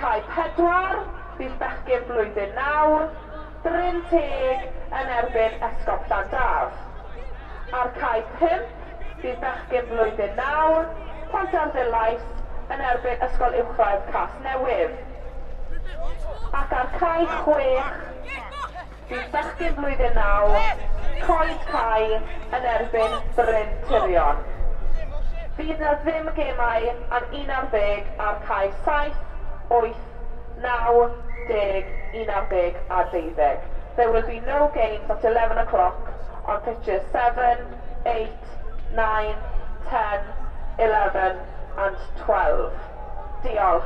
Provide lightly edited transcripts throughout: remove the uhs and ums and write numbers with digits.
cae 4, bydd bechgyn blwyddyn 9, Bryn Teg yn erbyn Esgob Llandaf. Ar cae 5, bydd bechgyn blwyddyn 9, Pontarddulais yn erbyn Ysgol Uwchradd Casnewydd. Ac ar cae 6, bydd bechgyn blwyddyn 9, Coed Cae yn erbyn Bryn Tirion. Fydd na ddim gemau am 11 ar cae 7, 8, 9, 10, 11 a 12. There will be no games at 11 o'clock on pitches 7, 8, 9, 10, 11 and 12. Diolch.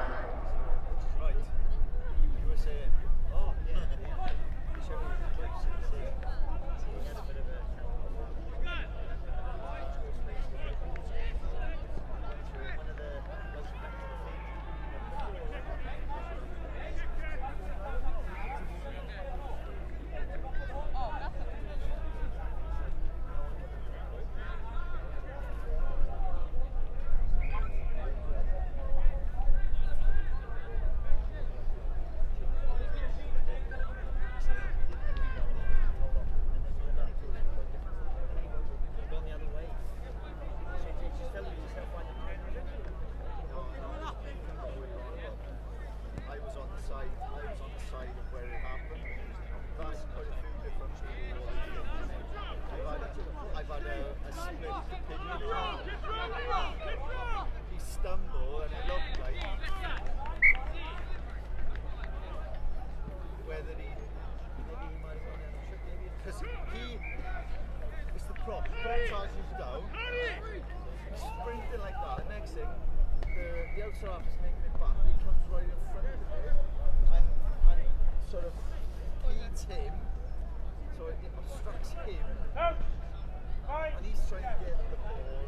Right. You were saying. Oh, yeah. Shall we clips and see? We had a bit of a one of the most back to the feet. Gone the other way. So it's just telling yourself why the I was on the side. I was on the side of where it happened. I've asked quite a few different people what I think. I've had a split opinion. He stumbled and it looked like whether he Maybe he might have gone down the trip. Maybe it's because he it's the prop. The prop charges down. He's sprinting like that. The next thing, the outside half is making it back, and he comes right in front of him and sort of impedes him. So it obstructs him, and he's trying to get the ball.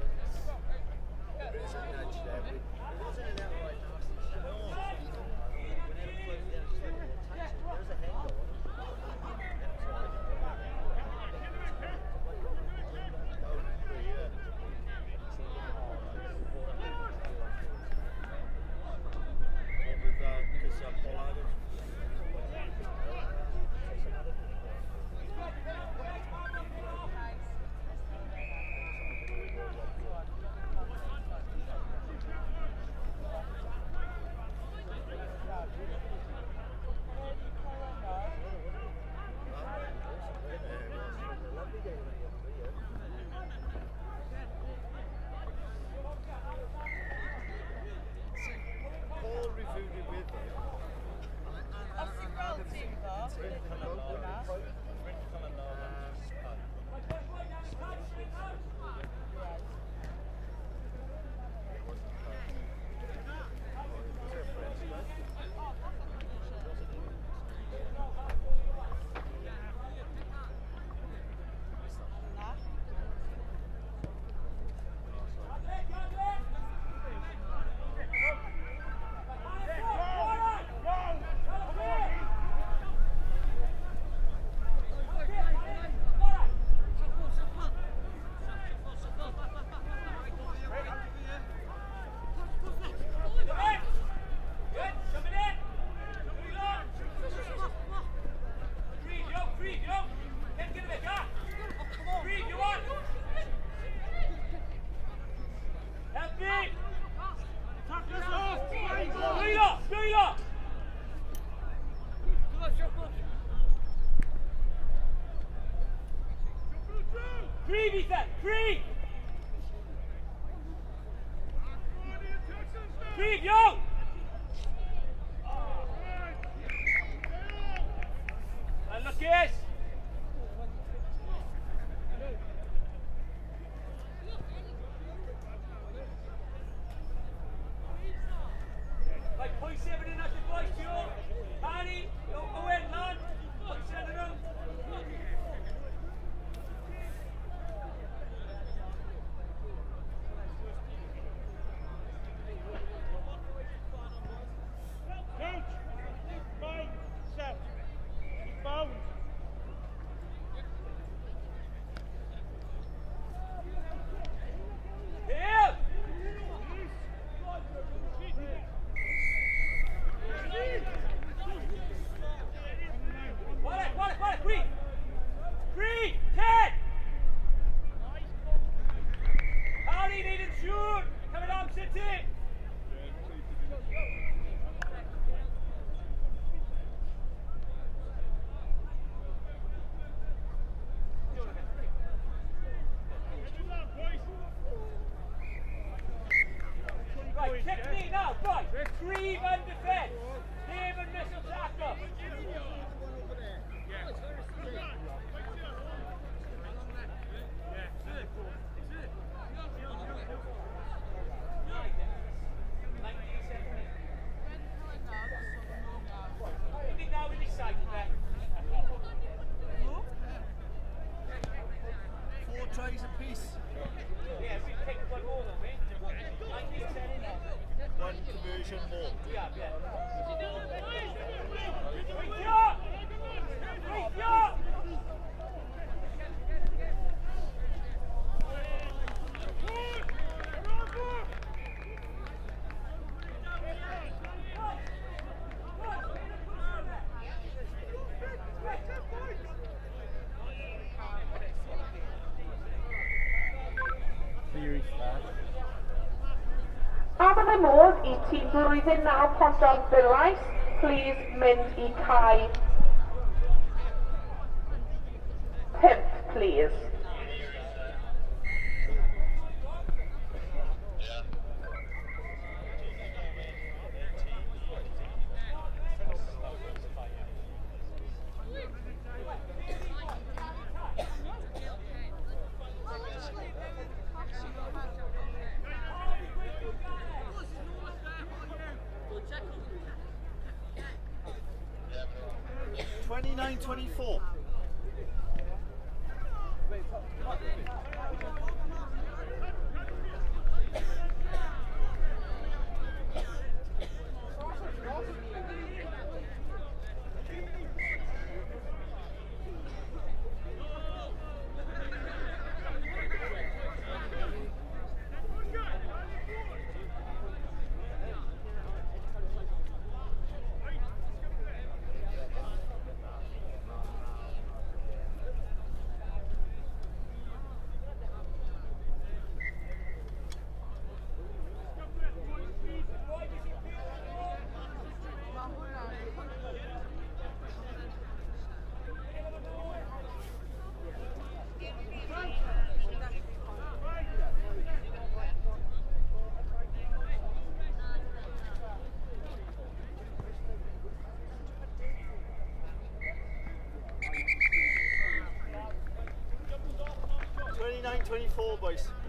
And there is a nudge there. It wasn't an outright nasty shot. No. When Adam floats down, it's just like a little touch. There was a hand go on it. Outside. Down anyway, yeah. What with because Paul Adams. Lovely day when you See, Paul reviewed it with him, and Adam didn't say anything about it. It wasn't was it a French guy? Oh, sorry. Coach, mind, set, bound. A byddai modd i tîm blwyddyn 9 Pontarddulais, please mynd i cae 5, please. $29.24. $29.24, boys.